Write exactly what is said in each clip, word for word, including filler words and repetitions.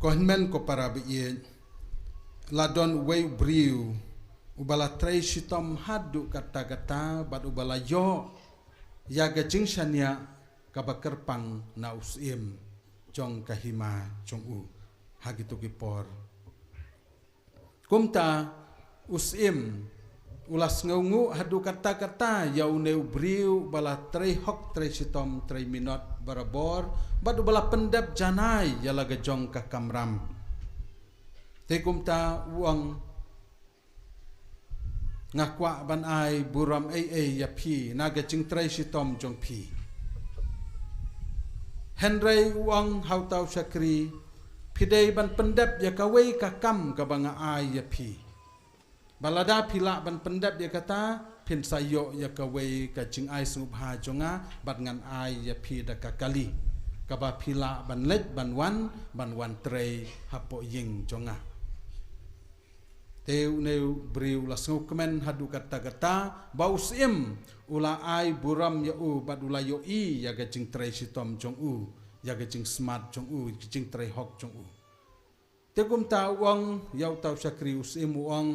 Ko hynmen ko para ba ïeit, la don uwei u briew uba la trei shitom haduh katta katta bad uba la ïoh ïa ka jingshaniah kaba kyrpang na u syiem jong ka hima jong u ha kito ki por. Kumta u syiem u la sngewnguh haduh katta katta ïa une u briew ba la trei hok, trei shitom, trei minot barabor bad uba la pyndep janai ïa la ka jong ka kamram. Te kumta u ong, nga kwah ban ai burom ei ei ïa phi na ka jingtrei shitom jong phi. Hynrei u ong ha uta u shakri, phi dei ban pyndep ïa kawei ka kam kaba nga ai ïa phi. Ba lada phi lah ban pyndep ïa kata, phin sa ïoh ïa kawei ka jingai sngewbha jong nga bad ngan ai ïa phi da ka kali kaba phi lah ban leit ban wan, ban wan trei hapoh ïing jong nga. Te une u briew u la sngewkmen haduh katta katta ba u syiem u la ai burom ïa u bad u la ïohi ïa ka jingtrei shitom jong u, ïa ka jingsmat jong u, ka jingtrei hok jong u. Te kumta u ong ïa uta u shakri, u syiem u ong,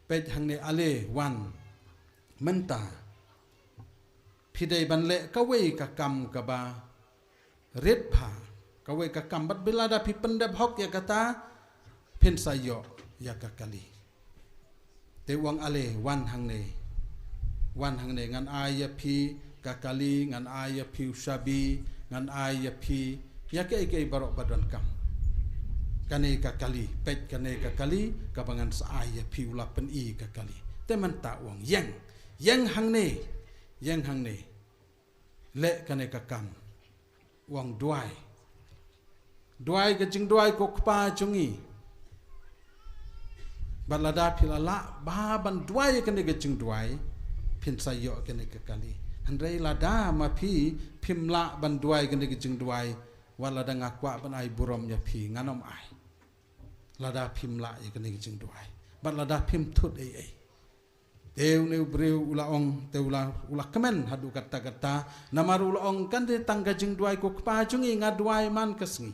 peit hangne ale, wan mynta. Phi dei ban leh kawei ka kam kaba rit bha, kawei ka kam bad ba lada phi pyndep hok ïa kata, phin sa ïoh ïa ka kali. Te u ong ale, wan hangne. Wan hangne, ngan ai ïa phi ka kali, ngan ai ïa phi u shabi, ngan ai ïa phi ïa kaei kaei baroh ba donkam. Kane ka kali, peit kane ka kali kaba ngan sa ai ïa phi. U la pyni ka kali. Te mynta u ong, ïeng, ïeng hangne, ïeng hangne. Leh kane ka kam. U ong, duwai. Duwai ka jingduwai ko Kpa jong ngi. Bad lada phi la lah bha ban duwai kane ka jingduwai, phin sa ïoh kane ka kali. Hynrei lada ma phi phim lah ban duwai kane ka jingduwai, wat lada nga kwah ban ai burom ïa phi, ngan ym ai. Lada phim lah ïa kane ka jingduwai bad lada phim thut ei ei. Te une u briew u la ong, te u la, u la kmen haduh katta katta, namar u la ong, kan dei tang ka jingduwai ko Kpa jong ngi, nga duwai man ka sngi.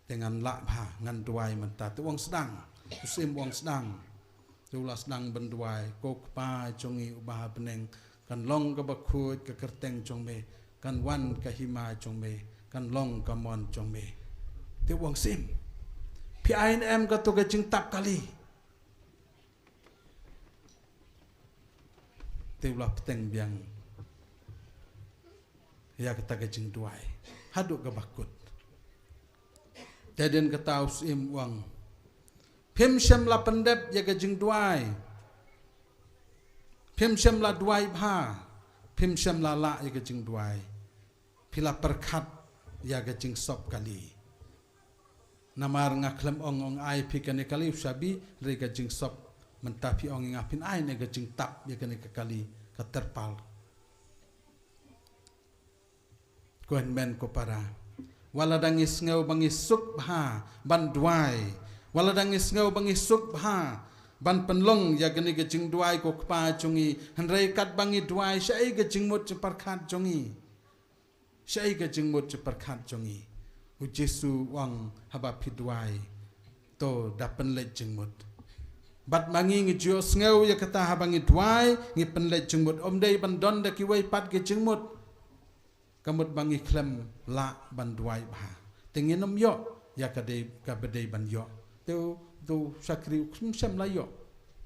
Te ngan lah bha, ngan duwai mynta. Te u ong, sdang. U syiem u ong, sdang. Te u la sdang ban duwai, ko Kpa jong ngi uba ha bneng, kan long kaba khuid ka kyrteng jong me, kan wan ka hima jong me, kan long ka mon jong me. Te u ong, syiem, phi ai ne em kato ka jingtap kali? Te u la bteng biang ïa kata ka jingduwai haduh kaba kut. Te hadien kata u syiem u ong, phim shym la pyndep ïa ka jingduwai. Phim shym la duwai bha. Phim shym la lah ïa ka jingduwai. Phi la pyrkhat ïa ka jingsop kali. Namar nga khlem ong, ong ai phi kane kali u shabi, hynrei ka jingsop, mynta phi ong ïa nga phin ai ne ka jingtap ïa kane ka kali, ka terpal. Ko hynmen ko para, wat lada ngi sngew ba ngi suk bha ban duwai, wat lada ngi sngew ba ngi suk bha ban pynlong ïa kane ka jingduwai ko Kpa jong ngi, hynrei katba ngi duwai, shaei ka jingmut jingpyrkhat jong ngi? Shaei ka jingmut jingpyrkhat jong ngi? U Jisu u ong, haba phi duwai, to da pynleit jingmut. Bad ma ngi ngi ju ïohsngew ïa kata, haba ngi duwai ngi pynleit jingmut. Ym dei ban don da kiwei pat ki jingmut. Ka mut ba ngi khlem lah ban duwai bha, te ngin ym ïoh ïa ka dei, kaba dei ban ïoh. Te u, te u shakri u khlem, shym la ïoh.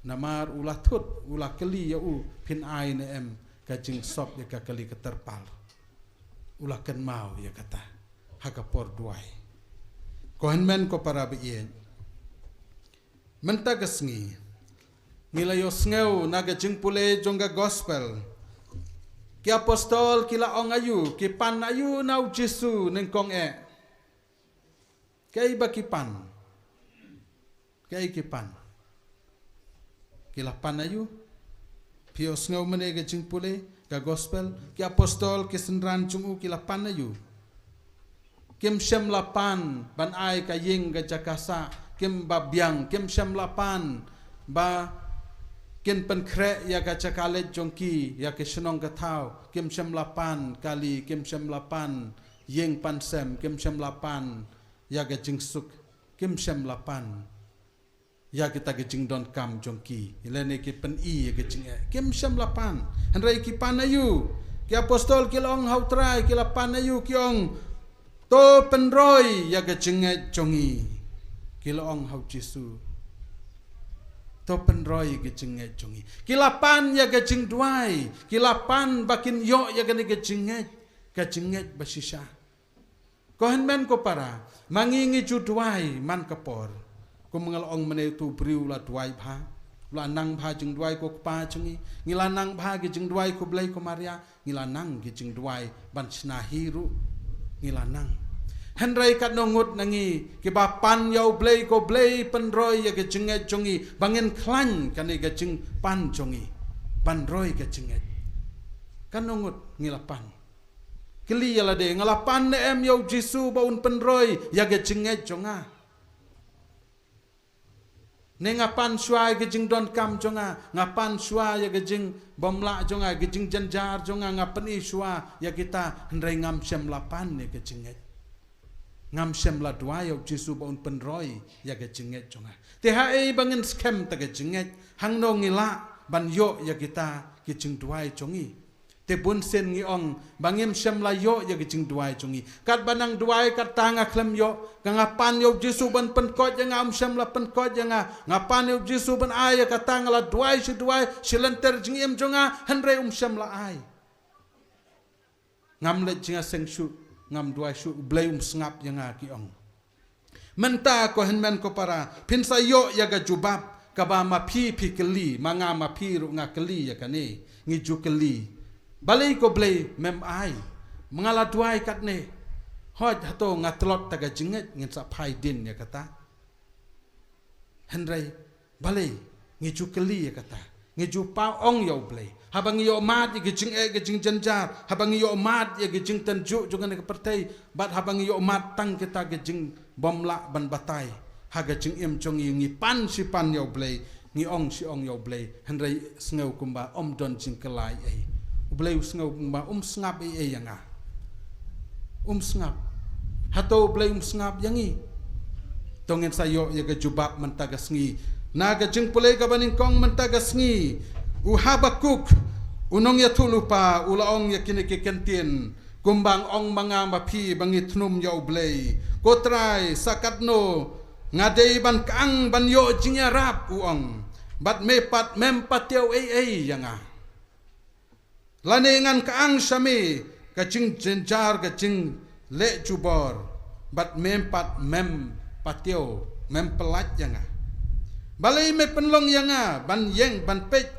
Namar u la thut, u la kylli ïa u, phin ai ne em ka jingsop ïa ka kali, ka terpal. U la kynmaw ïa kata ha ka por duwai. Ko hynmen ko para ba ïeit, mynta ka sngi ngi la ïohsngew na ka jingpule jong ka gospel. Ki apostol ki la ong aïu, ki pan aïu na u Jisu nyngkong eh? Kaei ba ki pan? Kaei ki pan? Ki la pan aïu? Phi ïohsngew mynne ka jingpule ka gospel, ki apostol, ki synran jong u ki la pan aïu? Kim shym la pan ban ai ka ïing ka jaka sah, kim ba biang, kim shym la pan ba kin pynkhreh ïa ka jaka leit jong ki, ïa ka shnong ka thaw, kim shym la pan kali, kim shym la pan ïing pan sem, kim shym la pan ïa ka jingsuk, kim shym la pan ïa kita ki jingdonkam jong ki, lane ki pyni ïa ka jingeh, kim shym la pan. Hynrei ki pan aïu? Ki apostol ki la ong ha u Trai, ki la pan aïu? Ki ong, "To pynroi ïa ka jingngeit jong ngi." Ki la ong ha u Jisu, "To pynroi ïa ka jingngeit jong ngi." Ki la pan ïa ka jingduwai, ki la pan ba kin ïoh ïa kane ka jingngeit, ka jingngeit ba shisha. Ko hynmen ko para, ma ngi ngi ju duwai man ka por. Kum nga la ong mynne, utu u briew u la duwai bha, u la nang bha jingduwai ko Kpa jong ngi, ngi la nang bha ki jingduwai ko Blei ko Maria, ngi la nang ki jingduwai ban shna hi ruh, ngi la nang. Hynrei katno ngut na ngi kiba pan ïa u Blei, ko Blei pynroi ïa ka jingngeit jong ngi, ba ngin khlaiñ kane ka jingpan jong ngi ban roi ka jingngeit? Katno ngut ngi la pan? Kylli ïa lade, nga la pan ne em ïa u Jisu ba un pynroi ïa ka jingngeit jong nga? Ne nga pan shuwa ïa ka jingdonkam jong nga, nga pan shuwa ïa ka jingbymlah jong nga, ka jingjynjar jong nga, nga pyni shuwa ïa kita, hynrei ngam shym la pan ïa ka jingngeit. Ngam shym la duwai ïa u Jisu ba un pynroi ïa ka jingngeit jong nga. Te haei ba ngin skhem ta ka jingngeit? Hangno ngi lah ban ïoh ïa kita ki jingduwai jong ngi? Te bunsien ngi ong ba ngim shym la ïoh ïa ki jingduwai jong ngi. Katba nang duwai kata nga khlem ïoh, ka nga pan ïa u Jisu ban pynkhiah ïa nga, um shym la pynkhiah ïa nga. Nga pan ïa u Jisu ban ai ïa kata, nga la duwai shi duwai, shi lynter jingim jong nga, hynrei um shym la ai. Ngam leit jingïaseng shuh, ngam duwai shuh, u Blei um sngap ïa nga, ki ong. Mynta ko hynmen ko para, phin sa ïoh ïa ka jubab kaba ma phi phi kylli, ma nga ma phi ruh nga kylli ïa kane, ngi ju kylli. Balei ko Blei mem ai? Ma nga la duwai katne. Hooid, hato nga tlot ta ka jingngeit, ngin sa phai dien ïa kata. Hynrei balei ngi ju kylli ïa kata? Ngi ju paw ong ïa u Blei. Haba ngi ïoh mad ïa ki jingeh, ki jingjynjar, haba ngi ïoh mad ïa ki jingtynjuh jong kane ka pyrthei, bad haba ngi ïoh mad tang kita ki jingbymlah ban batai ha ka jingim jong ngi, ngi pan shi pan ïa u Blei, ngi ong shi ong ïa u Blei, hynrei sngew kumba um don jingkylla ei ei. U Blei u sngew kumba um sngap ei ei ïa nga. Um sngap. Hato u Blei um sngap ïa ngi? To ngin sa ïoh ïa ka jubab mynta ka sngi. Na ka jingpule kaba nyngkong mynta ka sngi, u Habakuk, u nongïathuhlypa, u la ong ïa kine ki kyntien, kumba nga ong ma nga ma phi ba ngi thnum ïa u Blei. Ko Trai, sa katno nga dei ban kyang ban ïoh jingïarap, u ong, bad me pat mem patiew ei ei ïa nga. Lane ngan kyang sha me ka jingjynjar, ka jingleh jubor, bad mem pat mem patiew, mem pyllait ïa nga. Balei me pynlong ïa nga ban ïeng ban peit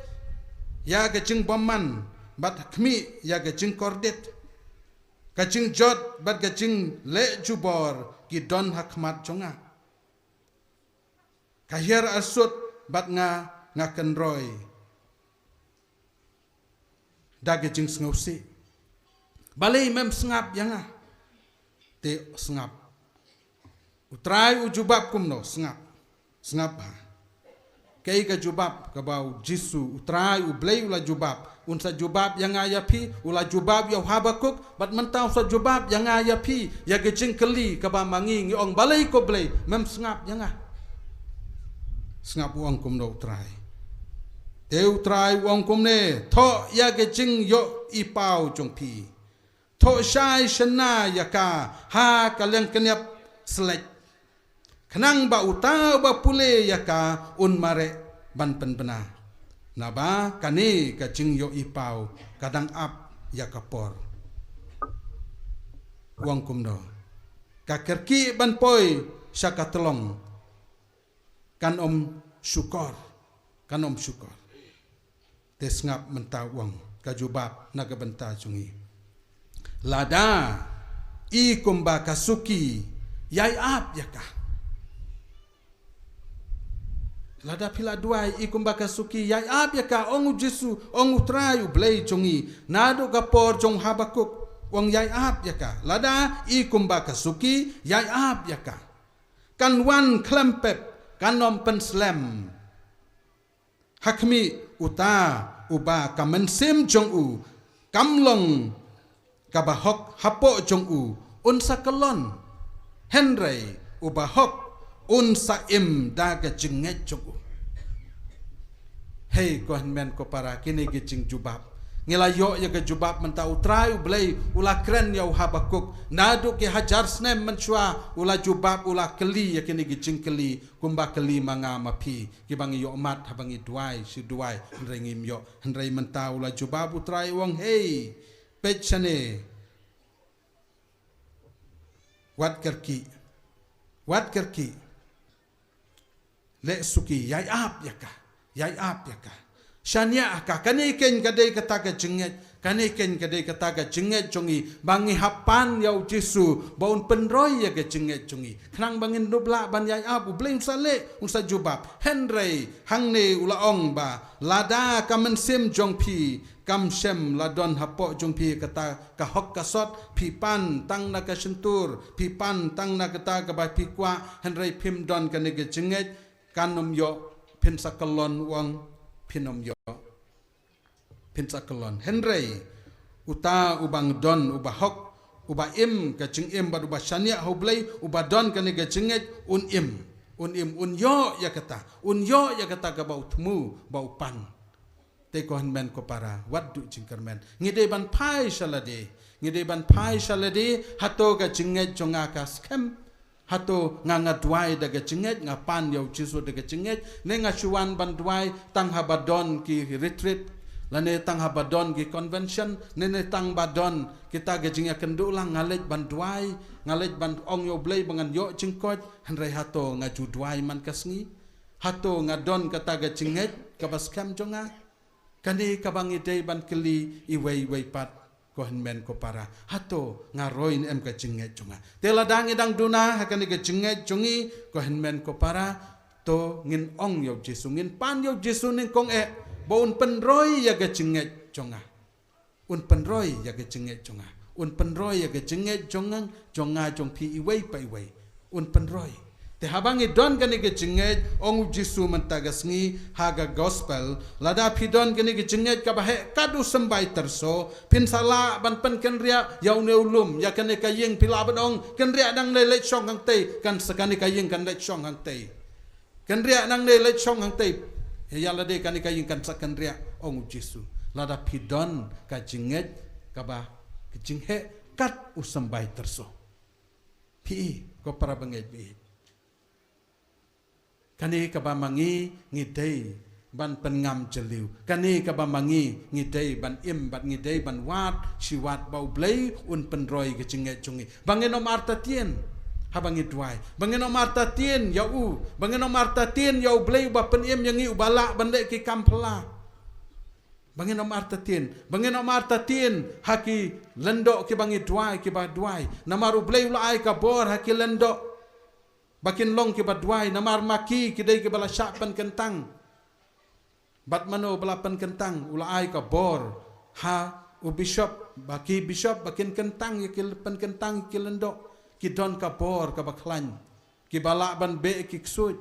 ïa ka jingbymman, bad khmih ïa ka jingkordit? Ka jingjot bad ka jingleh jubor ki don ha khmat jong nga. Ka hiar arsut bad nga, nga kynroi da ka jingsngewsih. Balei mem sngap ïa nga? Te sngap. U Trai u jubab kumno? Sngap. Sngap ha. Kaei ka jubab kaba u Jisu, u Trai u Blei u la jubab? Un sa jubab ïa nga ïa phi, u la jubab ïa u Habakuk, bad mynta u sa jubab ïa nga ïa phi, ïa ka jingkylli kaba ma ngi ngi ong, balei ko Blei mem sngap ïa nga? Sngap u ong kumno u Trai. Te u Trai u ong kumne, thoh ïa ka jingïohi paw jong phi. Thoh shai shynna ïa ka ha ka liang kynïap slek, khnang ba uta uba pule ïa ka un mareh ban pynbna. Naba kane ka jingïohi paw ka dang ap ïa ka por. U ong kumno? Ka kyrkieh ban poi sha ka tlong kan ym shukor, kan ym shukor. Te sngap mynta u ong ka jubab na ka bynta jong ngi. Lada i kumba ka suki, ïai ap ïa ka. Lada phi la duwai, i kumba ka suki, ïai ap ïa ka, ong u Jisu, ong u Trai u Blei jong ngi, naduh ka por jong u Habakuk, ong ïai ap ïa ka. Lada i kumba ka suki, ïai ap ïa ka. Kan wan khlem pep, kan ym pynslem. Ha khmih, uta uba ka mynsiem jong u kam long kaba hok hapoh jong u, un sa kyllon. Hynrei uba hok un sa im da ka jingngeit jong u. Hei ko hynmen ko para, kine ki jingjubab. Ngi la ïoh ïa ka jubab mynta, U Trai U Blei u la kren ïa u Habakuk. Naduh ki hajar snem mynshuwa u la jubab, u la kylli ïa kine ki jingkylli kumba kylli ma nga ma phi, kiba ngi ïohmad haba ngi duwai shi duwai, hynrei ngim ïoh. Hynrei mynta u la jubab U Trai, u ong, hei, peit shane. Wat kyrkieh. Wat kyrkieh. Leh suki, ïai ap ïa ka. Ïai ap ïa ka. Shaniah ha ka. Kane keiñ ka dei kata ka jingngeit. Kane keiñ ka dei kata ka jingngeit jong ngi, ba ngi hap pan ïa U Jisu ba un pynroi ïa ka jingngeit jong ngi. Khnang ba ngin dup lah ban ïai ap, U Blei un sa leh, un sa jubab. Hynrei hangne u la ong ba lada ka mynsiem jong phi kam shym la don hapoh jong phi kata ka hok ka sot, phi pan tang na ka shyntur, phi pan tang na kata kaba phi kwah, hynrei phim don kane ka jingngeit, kan ym ïoh. Phin sa kyllon, u ong, phin ym ïoh. Phin sa kyllon. Hynrei uta uba nga don, uba hok, uba im ka jingim bad uba shaniah ha U Blei, uba don kane ka jingngeit, un im. Un im, un ïoh ïa kata. Un ïoh ïa kata kaba u thmu ba u pan. Te ko hynmen ko para, wat duh jingkyrmen. Ngi dei ban phai sha lade. Ngi dei ban phai sha lade, hato ka jingngeit jong nga ka skhem? Hato nga, nga duwai da ka jingngeit, nga pan ïa U Jisu da ka jingngeit, ne nga shu wan ban duwai tang haba don ki retreat, lane tang haba don ki convention, ne, ne tang ba don kita ka jingïakynduh lang, nga leit ban duwai, nga leit ban ong ïa U Blei ba ngan ïoh jingkoit, hynrei hato nga ju duwai man ka sngi? Hato nga don kata ka jingngeit kaba skhem jong nga? Kane kaba ngi dei ban kylli iwei iwei pat, ko hynmen ko para. Hato nga roi ne em ka jingngeit jong nga? Te lada ngi dang duna ha kane ka jingngeit jong ngi, ko hynmen ko para, to ngin ong ïa U Jisu, ngin pan ïa U Jisu nyngkong eh ba un pynroi ïa ka jingngeit jong nga. Un pynroi ïa ka jingngeit jong nga. Un pynroi ïa ka jingngeit jong nga, jong nga, jong phi, iwei pa iwei. Un pynroi. Te haba ngi don kane ka jingngeit, ong U Jisu mynta ka sngi ha ka gospel, lada phi don kane ka jingngeit kaba heh kat u symbai tyrso, phin sa lah ban pynkynriah ïa une u lum, ïa kane ka ïing, phi lah ban ong, kynriah nangne, leit shong hangtei, kan sa, kane ka ïing kan leit shong hangtei. Kynriah nangne, leit shong hangtei. Ïa lade kane ka ïing kan sa kynriah, ong U Jisu. Lada phi don ka jingngeit kaba, ka jingheh kat u symbai tyrso. Phi, ko para bangeit, phi. Kane kaba ma ngi ngi dei ban pynngam jylliew. Kane kaba ma ngi ngi dei ban im bad ngi dei ban wad shi wad ba U Blei un pynroi ka jingngeit jong ngi. Ba ngin ym artatien haba ngi duwai. Ba ngin ym artatien ïa u. Ba ngin ym artatien ïa U Blei uba pynim ïa ngi, uba lah ban leh ki kam phylla. Ba ngin ym artatien. Ba ngin ym artatien ha ki lyngdoh kiba ngi duwai, kiba duwai. Namar U Blei u la ai ka bor ha ki lyngdoh ba kin long kiba duwai, namar ma ki, ki dei kiba la shah pynkyntang. Bad mano ba la pynkyntang, u la ai ka bor ha u bishop, ba ki bishop ba kin kyntang ïa ki, pynkyntang ïa ki lyngdoh, ki don ka bor kaba khlaiñ, kiba lah ban beh ki ksuid.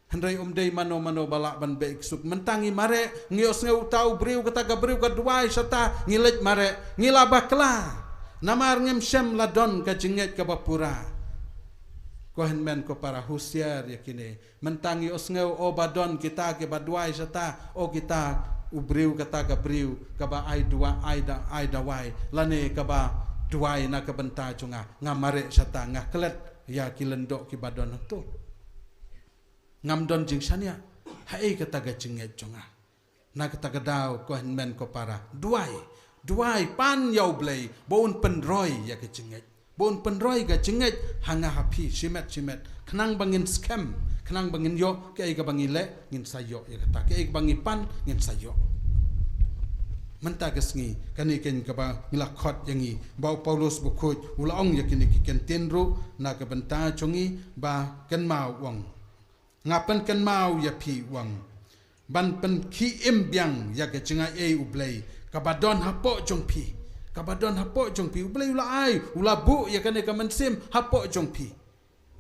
Hynrei um dei mano mano ba lah ban beh ki ksuid. Mynta ngi mareh, ngi ïohsngew uta u briew, kata ka briew ka duwai shata, ngi leit mareh, ngi la bakla. Namar ngim shym la don ka jingngeit kaba pura. Ko hynmen ko para, husiar ïa kine. Mynta ngi ïohsngew, o, ba don kita kiba duwai shata, o, kita u briew, kata ka briew kaba ai duwai, ai da, ai dawai, lane kaba duwai na ka bynta jong nga, nga mareh shata, nga klet ïa ki lyngdoh kiba don hangto. Ngam don jingshaniah. Haei kata ka jingngeit jong nga? Na kata ka daw, ko hynmen ko para, duwai, duwai pan ïa U Blei ba un pynroi ïa ka jingngeit, ba un pynroi ka jingngeit ha nga ha phi shimet shimet, khnang ba ngin skhem, khnang ba ngin ïoh kaei kaba ngi leh, ngin sa ïoh ïa kata, kaei kaba ngi pan, ngin sa ïoh. Mynta ka sngi, kane keiñ kaba ngi la khot ïa ngi, ba u Paulus bakhuid u la ong ïa kine ki kyntien ruh na ka bynta jong ngi, ba kynmaw, u ong, nga pynkynmaw ïa phi, u ong, ban pynkhie im biang ïa ka jingaiei U Blei kaba don hapoh jong phi, kaba don hapoh jong phi. U Blei u la ai, u la buh ïa kane ka mynsiem hapoh jong phi.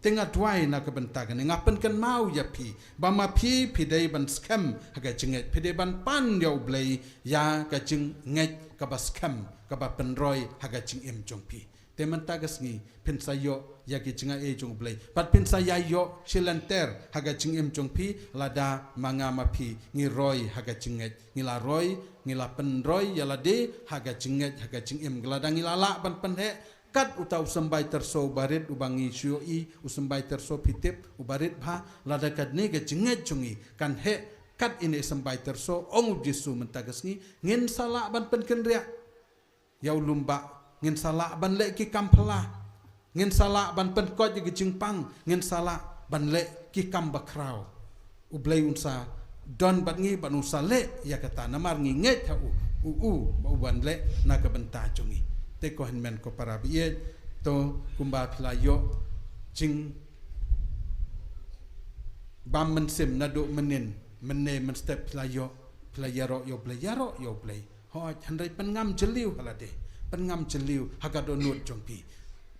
Te nga duwai na ka bynta kane, nga pynkynmaw ïa phi ba ma phi, phi dei ban skhem ha ka jingngeit, phi dei ban pan ïa U Blei ïa ka jingngeit kaba skhem, kaba pynroi ha ka jingim jong phi. Te mynta ka sngi phin sa ïoh ïa ki jingaiei jong U Blei. Bad phin sa ïai ïoh shilynter ha ka jingim jong phi, lada ma nga ma phi ngi roi ha ka jingngeit. Ngi la roi, ngi la pynroi ïa lade ha ka jingngeit, ha ka jingim. Lada ngi la lah ban pynheh kat uta u symbai tyrso uba rit uba ngi shu ïohi, u symbai tyrso phi tip uba rit bha, lada katne ka jingngeit jong ngi kan heh kat ine i symbai tyrso, ong U Jisu mynta ka sngi, ngin sa lah ban pynkynriah ïa u lum bah, ngin sa lah ban leh ki kam phylla, ngin sa lah ban pynkoit ïa ki jingpang, ngin sa lah ban leh ki kam bakhraw. U Blei un sa don bad ngi, bad un sa leh ïa kata, namar ngi ngeit ha u, u, u, ba u ban leh na ka bynta jong ngi. Te ko hynmen ko para baieit, to kumba phi la ïoh jingbam mynsiem naduh mynhynnin, mynne mynstep phi la ïoh, phi la ïaroh ïa U Blei, ïaroh ïa U Blei. Hooid, hynrei pynngam jylliew ha lade, pynngam jylliew ha ka dohnud jong phi.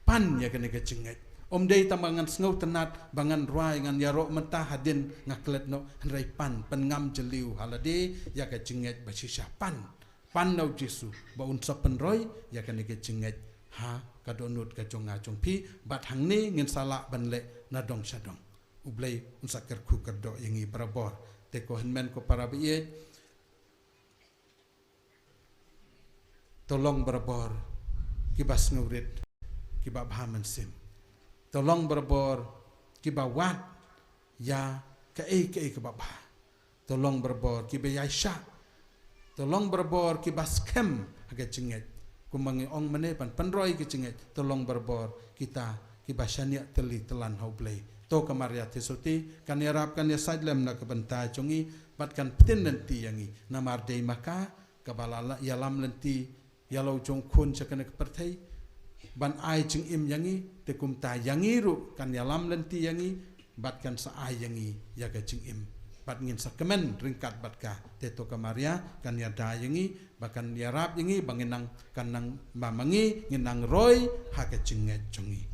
Pan ïa kane ka jingngeit. Ym dei tang ba ngan sngewtynnat, ba ngan rwai, ngan ïaroh mynta, hadien nga klet noh, hynrei pan, pynngam jylliew ha lade ïa ka jingngeit ba shisha. Pan, pan na U Jisu ba un sa pynroi ïa kane ka jingngeit ha ka dohnud ka jong nga jong phi, bad hangne ngin sa lah ban leh na dong sha dong. U Blei un sa kyrkhu kyrdoh ïa ngi barabor. Te ko hynmen ko para baieit, to long barabor kiba sngewrit, kiba bha mynsiem. To long barabor kiba wad ïa kaei kaei kaba bha. To long barabor kiba ïaishah. To long barabor kiba skhem ha ka jingngeit. Kumba ngi ong mynne, ban pynroi ka jingngeit. To long barabor kita kiba shaniah tylli tyllan ha U Blei. To ka Maria Theisotti kan ïarap, kan ïasaid lem na ka bynta jong ngi, bad kan pyntin lynti ïa ngi. Namar dei ma ka kaba la, la ïalam lynti ïa la u jong u khun sha kane ka pyrthei ban ai jingim ïa ngi, te kumta ïa ngi ruh kan ïalam lynti ïa ngi, bad kan sa ai ïa ngi ïa ka jingim, bad ngin sa kmen ryngkat bad ka. Te to ka Maria kan ïada ïa ngi, ba kan ïarap ïa ngi, ba ngin nang, kan nang, ba ma ngi ngin nang roi ha ka jingngeit jong ngi.